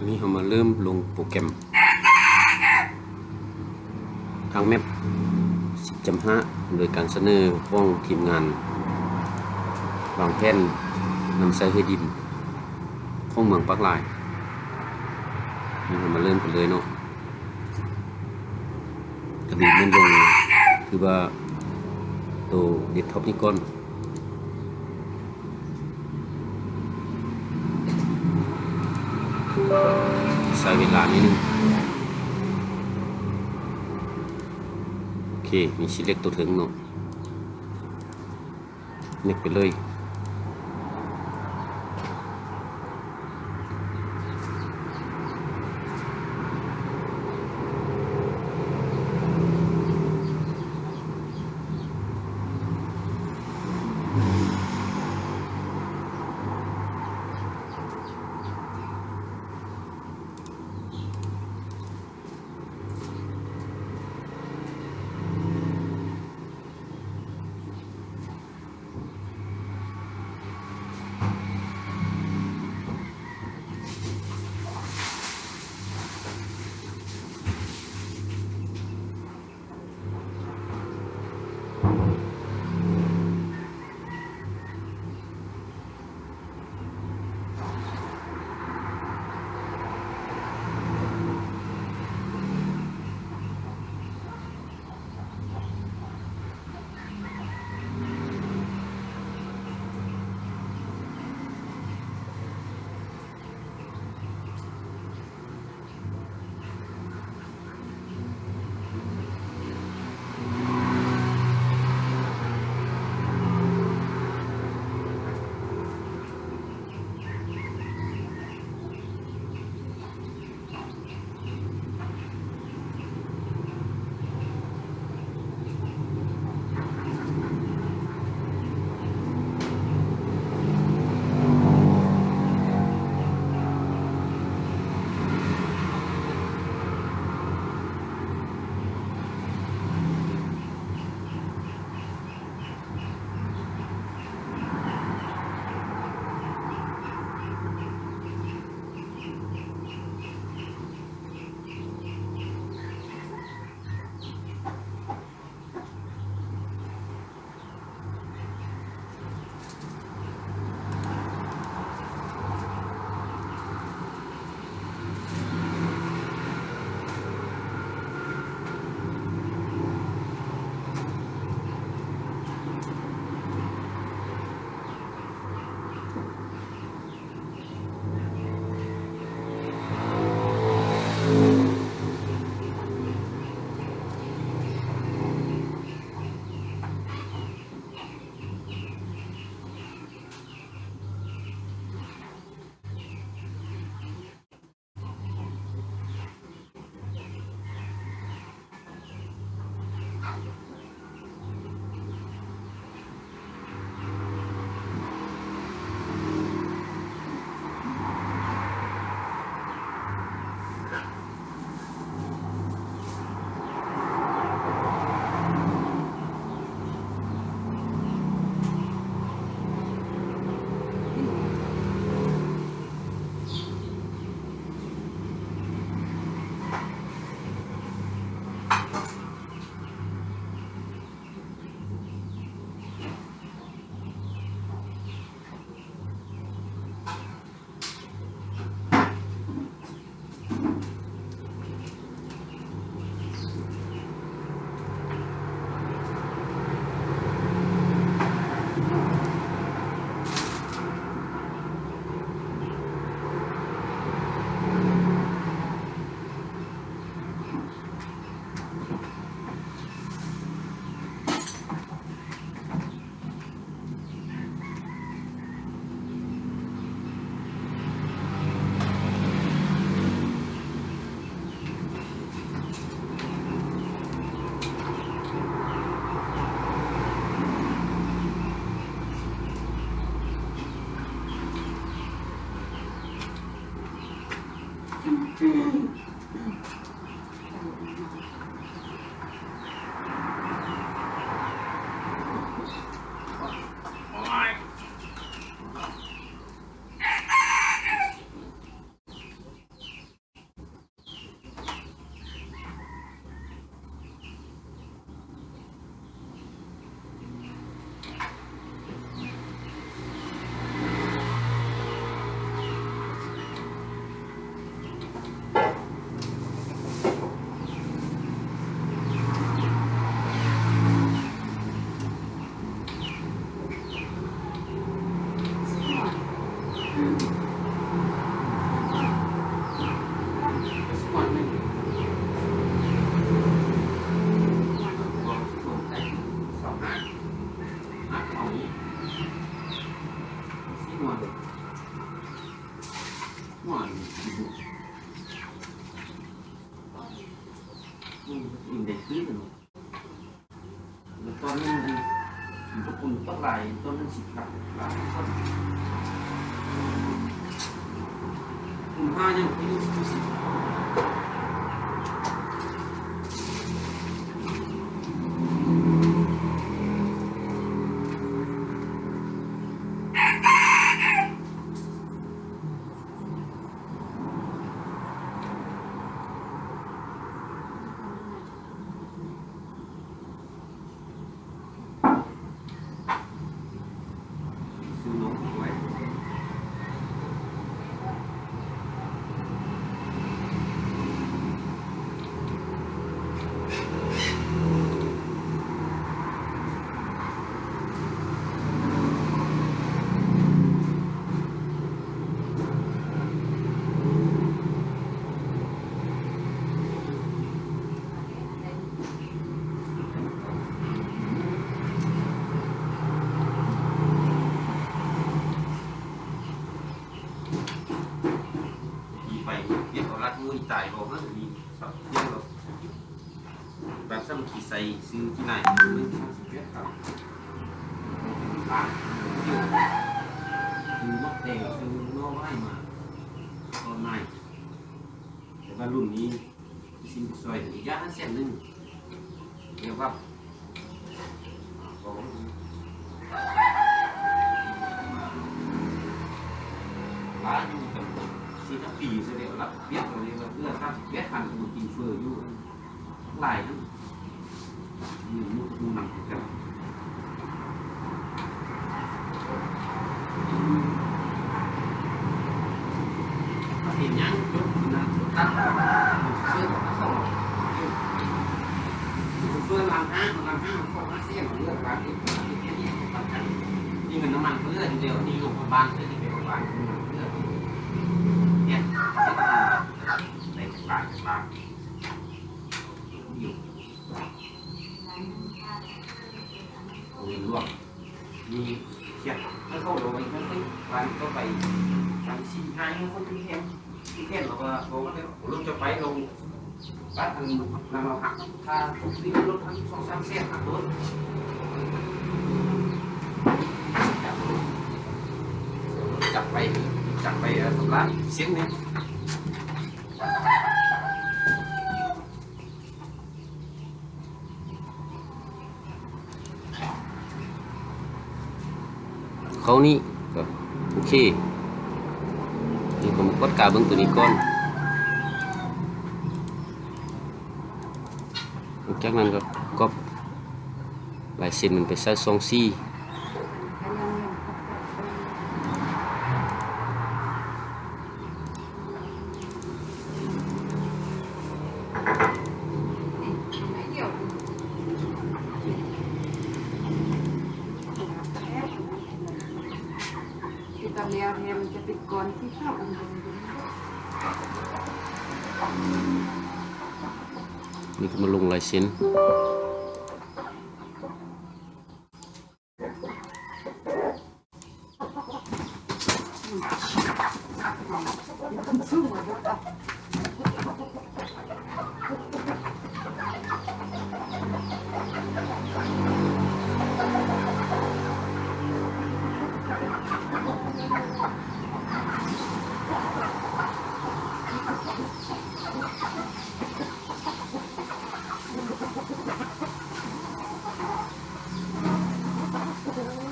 ນີ້ເຮົາມາເລີ່ມລົງໂປຣແກຣມ Arc Map ສິບຈຸດຫ້າ ໂດຍການສະເໜີຂອງທີມງານວາງແຜນນຳໃຊ້ເຮັດດິນຂອງເມືອງປາກລາຍ. ນີ້ເຮົາມາເລີ່ມກັນເລີຍເນາະ. ກະເລີ່ມລົງ ຄືວ່າໂຕເດັສທັອບນີ້ກ່ອນ. ໃຊ້ເວລາໜ້ອຍໜຶ່ງ. ໂອເຄ ມີຊິເລັກໂຕເທິງເນາະ. ເນັກໄປເລີຍ. ຫຼາຍຕົ້ນນັ້ນສິບຫຼັກ ຫຼາຍຕົ້ນ ກຸມພາຍັງບໍ່ຢູ່ສິບ ໄປວຽກເອົາລັດງວຍຕາຍບໍ່ ມັນມີສັບພຽງດອກ ບາງຊ້ຳຂີ້ໃສ່ຊື້ຂີ້ນາຍ ໜຶ່ງພັນສິບເອັດ ຄັບ ຊື້ໝາກແຕງ ຊື້ໜໍ່ໄມ້ມາຕອນໃໝ່ ແຕ່ວ່າລຸ້ນນີ້ ຊິມາຊ່ອຍອີກຢ່າງແສນໜຶ່ງ ແບບວ່າ ຫຼາຍຢູ່ກັນ ສີ່ຫ້າປີຊະແລ້ວ ລັດວຽກເອົາເລີຍວ່າເທື່ອສາມສິບແປດພັນ ກໍມາກິນເຝີຢູ່ຫຼາຍຫັ້ນ. ອືມ ນຳຄືກັນ ເຮັດຫຍັງ ລົດນັ້ນຕັດ ເຊີນເຂົ້າ ເຊີນລ້າງຫ້າງ ລ້າງຫ້າງເຂົ້າມາເສຍ ເລືອກລ້າງເຮັດ ເຮັດແນວນີ້ປະກັນ ມີເງິນນ້ຳມັນເຫຼືອຢູ່ແລ້ວ ມີໂຮງພະຍາບານ ເພື່ອຊິໄປໂຮງພະຍາບານ ເພື່ອເຮັດ ເຮັດ ໄດ້ຫຼາຍ ຫຼາຍ ຢູ່ ໂຮງຮຽນຫຼວງ ມີຂຽນໃຫ້ເຂົາເອົາໄວ້ເຮືອນ ໄປ ບ້ານຕໍ່ໄປ ສາມສີ່ຫ້າຄົນ ທີ່ແຮງ ທີ່ແຮງ ແລ້ວກໍບອກວ່າ ລົດຈະໄປ ລົງ ບັດອັນນັ້ນເຮົາຫັກ ຄ່າລົດທັງສອງສາມແສນ ຫັກລົດ ຈັບໄປ ຈັບໄປ ເອີ ຊຳລະເຊັນນີ້. ເຂົ້ານີ້ກໍໂອເຄ ນີ້ກໍມາກວດກາເບິ່ງໂຕນີ້ກ່ອນ ຫຼັງຈາກນັ້ນກໍກັອບລາຍເຊັນມັນໄປໃສ່ຊອງຊີ. ນີ້ກໍມາລົງລາຍເຊັນ. ສູງກວ່າເດີ.